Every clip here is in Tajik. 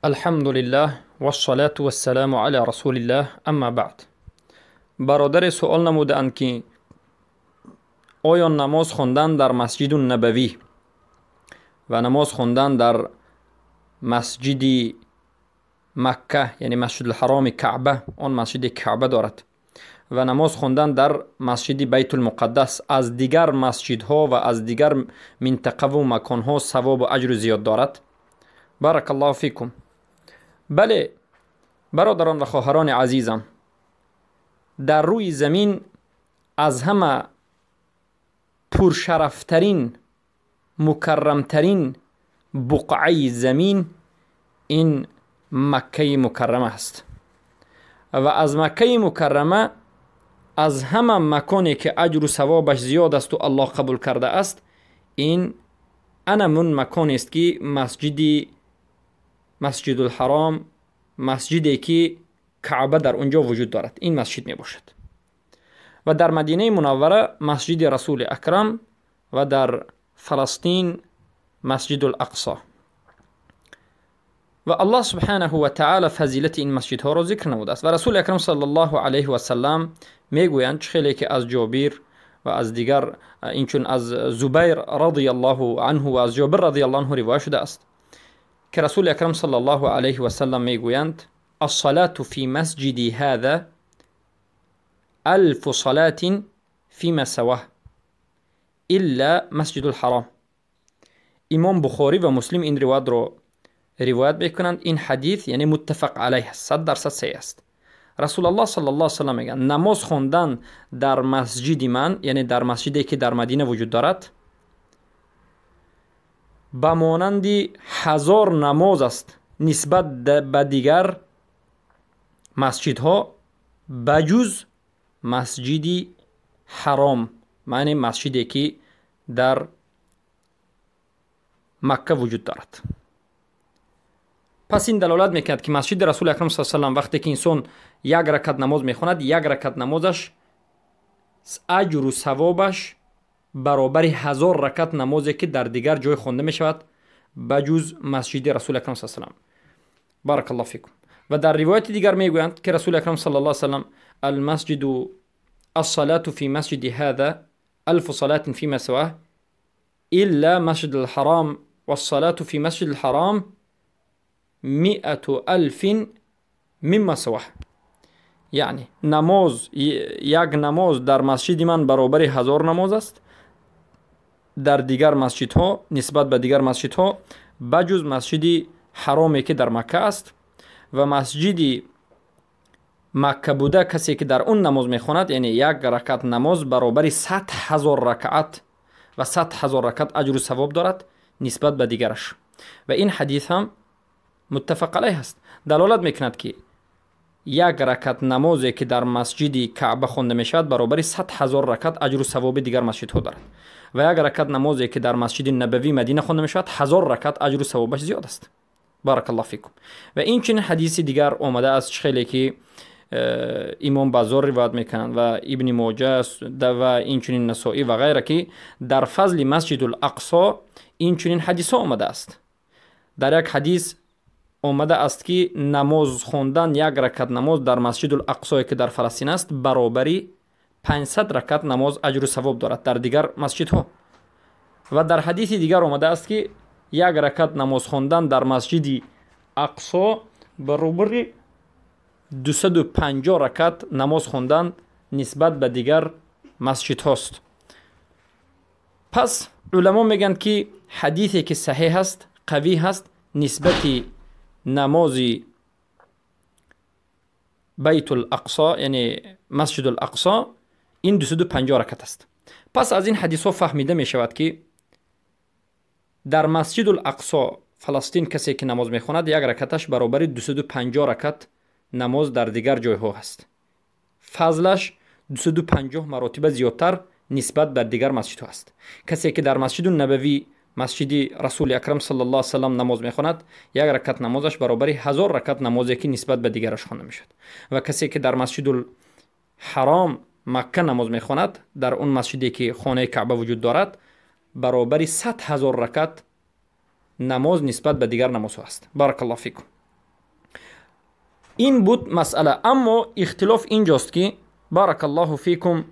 Алҳамдулиллаҳ вассалату вассаламу ала расулиллаҳ, амма баъд. Бародаре суол намудаанд, ки оё намоз хондан дар Масҷиду Набавӣ ва намоз хондан дар масҷиди Макка, яъне Масҷидулҳароми Каъба, он масҷиде Каъба дорад, ва намоз хондан дар масҷиди Байтулмуқаддас аз дигар масҷидҳо ва аз дигар минтақаву маконҳо савобу аҷру зиёд дорад? Баракаллоҳу фикум. Бале, бародарон ва хоҳарони азизам, дар рӯи замин аз ҳама пуршарафтарин, мукаррамтарин буқъаи замин ин Маккаи Мукаррама аст ва аз Маккаи Мукаррама аз ҳама маконе ки аҷру савобаш зиёд асту Аллоҳ қабул кардааст, ин анамун маконест, ки масҷиди Масҷидулҳаром, масҷиде ки Каъба дар он ҷо вуҷуд дорад, ин масҷид мебошад. Ва дар Мадинаи Мунаввара масҷиди Расули Акрам ва дар Фаластин Масҷидул Ақсо. Ва Аллоҳ субҳанаҳу ва таъала фазилати ин масҷидҳоро зикр намудааст ва Расули Акрам саллаллоҳу алайҳи васаллам мегӯянд, чӣ хеле ки аз Ҷобир ва аз дигар, инчун аз Зубайр радиаллоҳу анҳу ва аз Ҷобир радиаллоҳу анҳу ривоят шудааст, ки Расули Акрам саллаллоҳу алайҳи васаллам мегӯянд: «Ассалату фи масҷиди ҳаза алфу салатин фима саваҳ илла Масҷидул Ҳаром». Имом Бухорӣ ва Муслим ин ривоятро ривоят мекунанд. Ин ҳадис яъне муттафақ алайҳ аст, 100% саҳеҳ аст. Расулаллоҳ саллаллоҳу алайҳи васаллам мегӯянд: намоз хондан дар масҷиди ман, яъне дар масҷиде ки дар Мадина вуҷуд дорад, ба монанди 1000 намоз аст нисбат ба дигар масҷидҳо, ба ҷуз Масҷиди Ҳаром, маъне масҷиде ки дар Макка вуҷуд дорад. Пас ин далолат мекунад, ки масҷиди Расули Акрам са салам, вақте ки инсон як ракат намоз мехонад, як ракат намозаш аҷру савобаш баробари 1000 ракат намозе ки дар дигар ҷой хонда мешавад, ба ҷуз масҷиди Расули Акрам са салам. Баракаллоҳу фикум. Ва дар ривояти дигар мегӯянд, ки Расули Акрам саллаллоҳу алайҳи васаллам: «Алмасҷиду الصلاة في مسجد هذا ألف صلاة فيما سواه إلا مسجد الحرام، والصلاة في مسجد الحرام 100,000 مما سواه». یعنی намоз, як намоз дар масҷиди ман баробари 1000 намоз аст дар дигар масҷидҳо, нисбат ба дигар масҷидҳо, ба ҷуз Масҷиди Ҳароме ки дар Макка аст. Ва масҷиди Макка буда, касе ки дар он намоз мехонад, яъне як ракат намоз баробари 100 000 ракаат ва 100 000 ракат аҷру савоб дорад нисбат ба дигараш. Ва ин ҳадис ҳам муттафақ алайҳ аст. Далолат мекунад, ки як ракат намозе ки дар масҷиди Каъба хонда мешавад, баробари 100 000 ракат аҷру савоби дигар масҷидҳо дорад ва як ракат намозе ки дар масҷиди Набавии Мадина хонда мешавад, 1000 ракат аҷру савобаш зиёд аст. Баракаллоҳу фикум. Ва инчунин ҳадиси дигар омада аст, чӣ хеле ки имом Базор ривоят мекунанд ва Ибни Моҷа ва инчунин Насоӣ ва ғайра, ки дар фазли Масҷидул Ақсо инчунин ҳадисҳо омадааст. Дар як ҳадис омада аст, ки намоз хондан, як ракат намоз дар Масҷидул Ақсое ки дар Фаластин аст, баробари 500 ракат намоз аҷру савоб дорад дар дигар масҷидҳо. Ва дар ҳадиси дигар омада аст, ки як ракат намоз хондан дар Масҷиди Ақсо баробари 250 ракат намоз хондан нисбат ба дигар масҷидҳост. Пас уламо мегӯянд, ки ҳадисе ки саҳеҳ аст, қавӣ ҳаст, нисбати намози Байтул Ақсо, яъне Масҷидул Ақсо, ин 250 ракат аст. Пас аз ин ҳадисҳо фаҳмида мешавад, ки дар Масҷидул Ақсо, Фаластин, касе ки намоз мехонад, як ракаташ баробари 250 ракат намоз дар дигар ҷойҳо ҳаст. Фазлаш 250 маротиба зиёдтар нисбат бар дигар масҷидҳо аст. Касе ки дар Масҷиду Набавӣ, масҷиди Расули Акрам саллаллоҳу алайҳи васаллам намоз мехонад, як ракат намозаш баробари 1000 ракат намозе ки нисбат ба дигараш хонда мешавад. Ва касе ки дар Масҷидул Ҳаром, Макка намоз мехонад, дар он масҷиде ки хонаи Каъба вуҷуд дорад, баробари 100 000 ракат намоз нисбат ба дигар намозҳо аст. Баракаллоҳу фикум. Ин буд масъала. Аммо ихтилоф инҷост, ки баракаллоҳу фикум,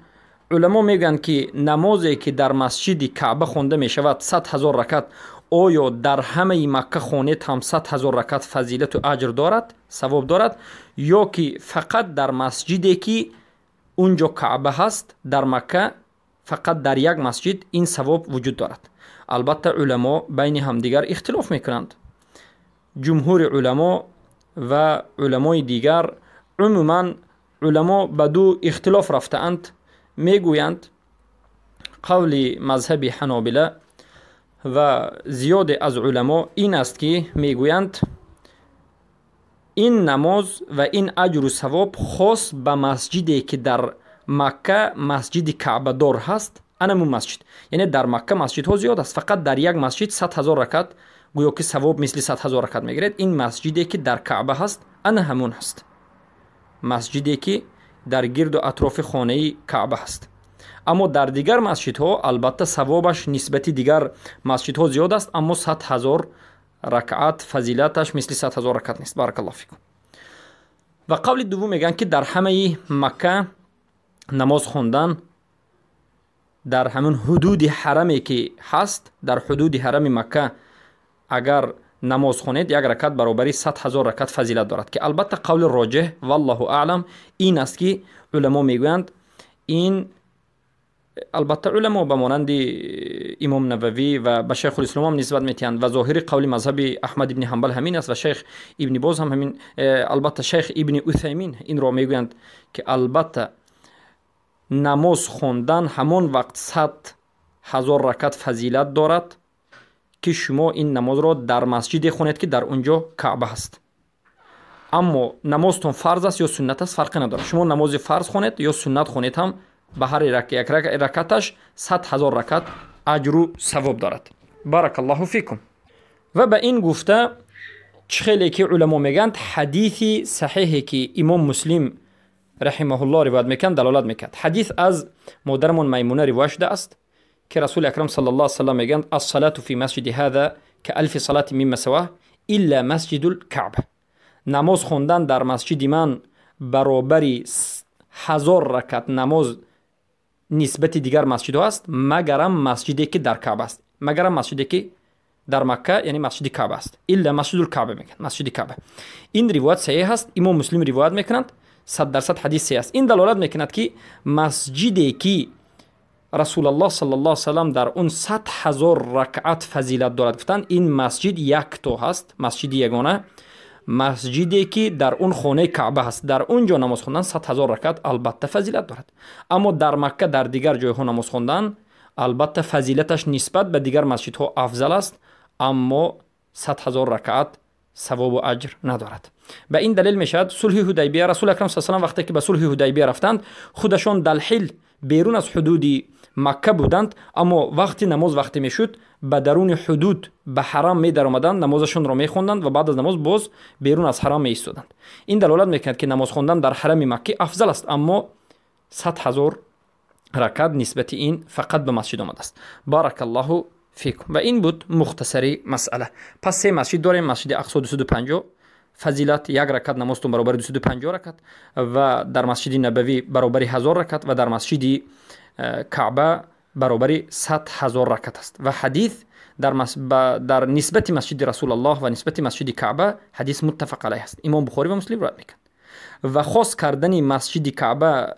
уламо мегӯянд, ки намозе ки дар масҷиди Каъба хонда мешавад 100 000 ракат, оё дар ҳамаи Макка хонед ҳам 100 000 ракат фазилату аҷр дорад, савоб дорад, ё ки фақат дар масҷиде ки унҷо Каъба ҳаст, дар Макка фақат дар як масҷид ин савоб вуҷуд дорад? Албатта, уламо байни ҳамдигар ихтилоф мекунанд. Ҷумҳури уламо ва уламои дигар, умуман уламо ба ду ихтилоф рафтаанд. Мегӯянд, қавли мазҳаби ҳанобила ва зиёде аз уламо ин аст, ки мегӯянд, ин намоз ва ин аҷру савоб хос ба масҷиде ки дар Макка масҷиди каъбадор ҳаст, анамун масҷид. Яъне дар Макка масҷидҳо зиёд аст, фақат дар як масҷид 100 000 ракат гӯё ки савоб мисли 100 000 ракат мегиред. Ин масҷиде ки дар Каъба ҳаст, ана ҳамун ҳаст, масҷиде ки дар гирду атрофи хонаи Каъба ҳаст. Аммо дар дигар масҷидҳо албатта савобаш нисбати дигар масҷидҳо зиёд аст, аммо 100 000 ракъат фазилаташ мисли 100 000 ракат нест. Баракаллоҳу фикум. Ва қавли дуввум мегӯянд, ки дар ҳамаи Макка намоз хондан, дар ҳамун ҳудуди ҳараме ки ҳаст, дар ҳудуди ҳарами Макка агар намоз хонед, як ракат баробари 100 000 ракат фазилат дорад, ки албатта қавли роҷеҳ, валлоҳу аълам, ин аст, ки уламо мегӯянд, ин албатта уламо ба монанди имом Нававӣ ва ба шайхулисломам нисбат метиҳанд ва зоҳири қавли мазҳаби Аҳмад ибни Ҳамбал ҳамин аст ва шайх ибни Боз ҳам ҳамин, албатта шайх ибни Уthаймин инро мегӯянд, ки албатта намоз хондан ҳамон вақт 100 000 ракат фазилат дорад, ки шумо ин намозро дар масҷиде хонед, ки дар он ҷо Каъба ҳаст. Аммо намозтон фарз аст ё суннат аст, фарқе надорад. Шумо намози фарз хонед ё суннат хонед ҳам, ба ҳар як ракаташ 100 000 ракат аҷру савоб дорад. Баракаллоҳу фикум. Ва ба ин гуфта чӣ хеле ки уламо мегӯянд, ҳадиси саҳеҳе ки имом Муслим раҳимаҳуллоҳ ривоят мекунад, далолат мекард. Ҳадис аз модарамон Маймуна ривоят шудааст, ки Расули Акрам саллаллоҳу алайҳи васаллам мегӯянд: «Ассалату фи масҷиди ҳаза ка алфи салати мимма саваҳ илла масҷидул Каъба». Намоз хондан дар масҷиди ман баробари 1000 ракат намоз нисбати дигар масҷидҳо аст, магарам масҷиде ки дар Каъба аст, магарам масҷиде ки дар Макка, яъне масҷиди Каъба аст. Илла масҷидул Каъба мегӯянд, масҷиди Каъба. Ин ривоят саҳеҳ аст, имом Муслим ривоят мекунанд, 100% ҳадис саҳеҳ аст. Ин далолат мекунад, ки масҷиде ки Расулаллоҳ саллаллоҳу алайҳи васаллам дар он 100 000 ракъат фазилат дорад гуфтанд, ин масҷид якто ҳаст, масҷиди ягона, масҷиде ки дар он хонаи Каъба ҳаст. Дар он ҷо намоз хондан 100 000 ракат албатта фазилат дорад. Аммо дар Макка дар дигар ҷойҳо намоз хондан албатта фазилаташ нисбат ба дигар масҷидҳо афзал аст, аммо 100 000 ракъат савобу аҷр надорад. Ба ин далел мешавад сулҳи Ҳудайбия. Расули Акрам са салам вақте ки ба сулҳи Ҳудайбия рафтанд, худашон дар ҳил, берун аз ҳудуди Макка буданд, аммо вақти намоз вақте мешуд, ба даруни ҳудуд, ба ҳарам медаромаданд, намозашонро мехонданд ва баъд аз намоз боз берун аз ҳарам меистоданд. Ин далолат мекунад, ки намоз хондан дар ҳарами маккӣ афзал аст, аммо 100 000 ракат нисбати ин фақат ба масҷид омадааст. Баракаллоҳу фикум. Ва ин буд мухтасари масъала. Пас се масҷид дорем: масҷиди Ақсо 250 фазилат, як ракат намозтон баробари 250 ракат, ва дар масҷиди Набавӣ баробари 1000 ракат ва дар масҷиди Каъба баробари 100 000 ракат аст. Ва ҳадис дар нисбати масҷиди Расулаллоҳ ва нисбати масҷиди Каъба ҳадис муттафақ алайҳ аст, имом Бухорӣ ва Муслим ривоят мекунад. Ва хос кардани масҷиди Каъба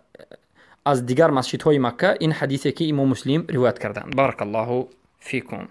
аз дигар масҷидҳои Макка, ин ҳадисе ки имом Муслим ривоят карданд. Баракаллоҳу фикум.